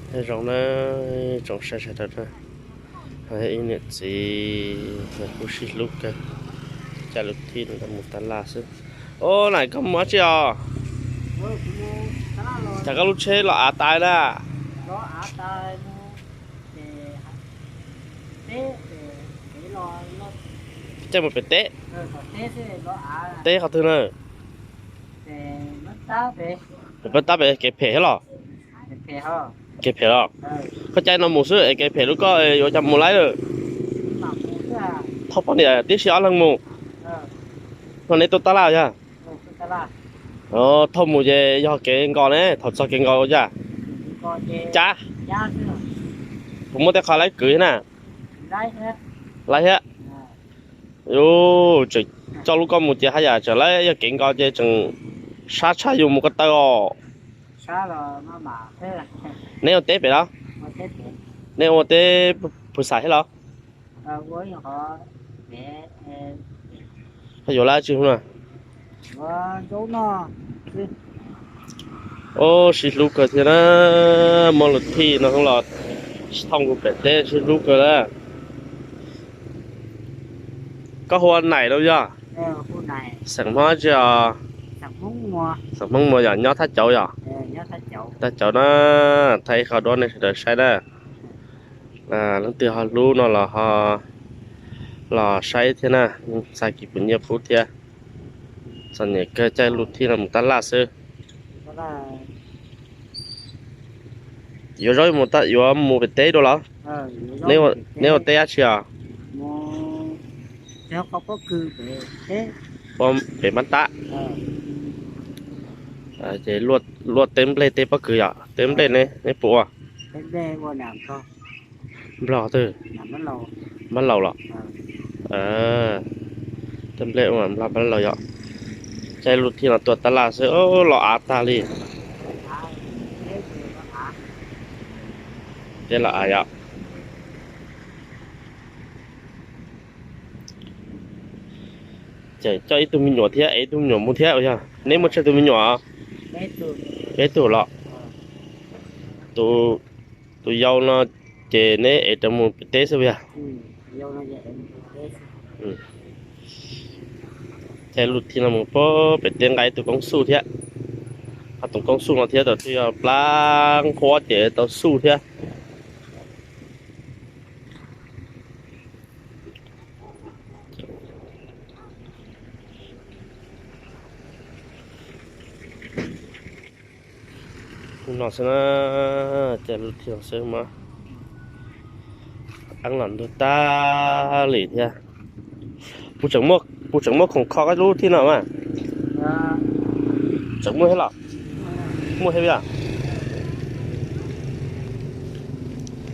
Nyob zoo na, tsoom saib sawv daws na, ib niam txiv kuj sib hlub kawg, caij lub thij no mus tab laj xwb. Ob, nais koj mus dab tsi os? Cas koj lub tsheb los av tas na? Caij mus pem teb. Teb qhov twg na? Pem Pab Tab pem kev phem thiab los? Kev phem los? Koj caij no mus xwb es kev phem lub koj yuav cas mus laib lawm? Thauj poj niam tib si ob leeg mus. No neb tuaj tab laj yog? Thauj mus ces yog kev nkos ne, thaum txog kev nkos ua cas? Cab. Puas muaj tej qho laib kwv thiab na? Laib thiab. Yus tseem coj lub koj mus ces haj yam tseem laib, yog kev nkos ces tseem sab tshaj yus mus ko taw os. Neb ua teb pem los? Neb ua teb pw xais thiab los? Koj yuav lab tsi hu na? Ub, sib hlub kawg thiab na, muaj lub thij no los sib thooj mus pem teb sib hlub kawg na. Koj hu ua Nais los yog? Xeem Hmoob tsi os? Xeem Hmoob Muas yog nyob Thaj Cauv yog? Thaj Cauv na, thaij ib qho duab nej sawv daws saib na. Leej twg ho hlub no los ho los saib thiab na, txhais kis puas nyiaj pub thiab. Txom nyem kawg, caij lub thij no mus tab laj xwb. Yuav zaub yuav mus pem teb dua los? Neb ua teb dab tsi os? Pem Mab Tab. Ces luaj teb nplej teb pob kws yom, teb nplej ne neb puas ua? Nplog twg? Mab Laus los? Teb nplej ua Nplog Mab Laus yom. Caij lub thij no tuaj tab laj xwb, los av tag li. Teb los av yom. Ces coj ib tug me nyuam thiab, ev ib tug me nyuam mus thiab yog? Neb muaj tsawg tus me nyuam? Peb tug los? Tus yau no ces neb ev rov mus pem teb xwb yog? Caij lub thij no mus pem teb nqa ib tug koob xuj thiab. Ho tus koob xuj no thiab tau twb yog plab nqhuab ces tau xuj thiab. No xwb na, caij lub thij no xwb mas eeb los ntuag tag li thiab. Puas tseem muaj khoom kho koj lub thij no mas? Tseem muaj thiab los? Muaj thiab yog?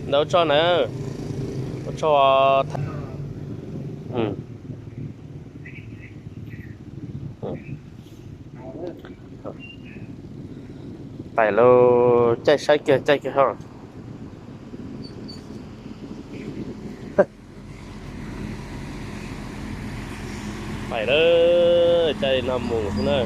Ntawd ua tsaug na, ua tsaug. Pais lauj, caij saib kiag, caij kiag ho. Pais lawm, caij no mus xwb na.